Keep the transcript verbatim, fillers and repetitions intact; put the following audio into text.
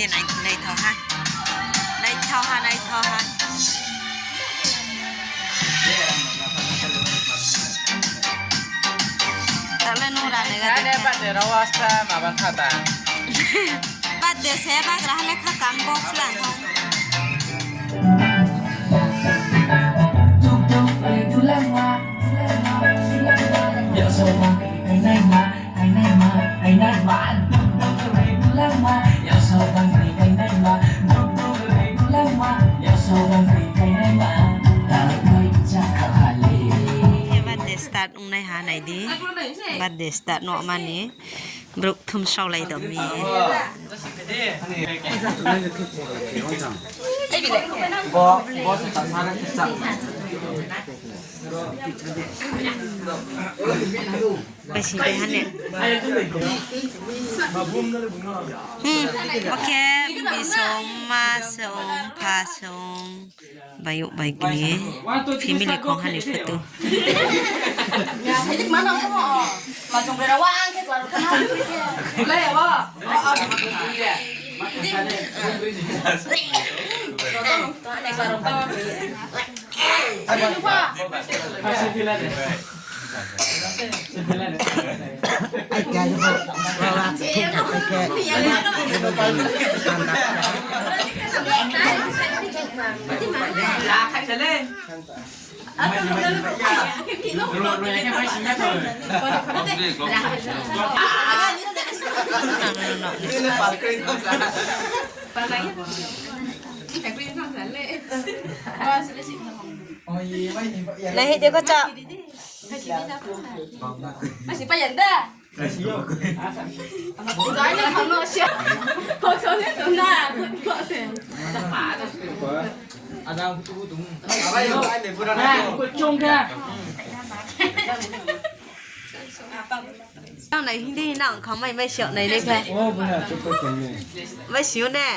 Nai-, naithao ha. Naithao ha, naithao ha. Tale nung rani ga. Ane de birthday rao asta maban thata. Birthday se bagra hale kha kam box lang ha. Khe birthday start ongnai ha nai di. Birthday start no mani. Brouh thum saolai do mi. Bai sing dei ha ne. Hmm, okay, bisong, masong, phasong. Bai yag bai kini. Family kong ha ni photo. Nai hi de ko cha. Nang nai hindi nang khang mai mai siok nai le khe. Mai siok ne.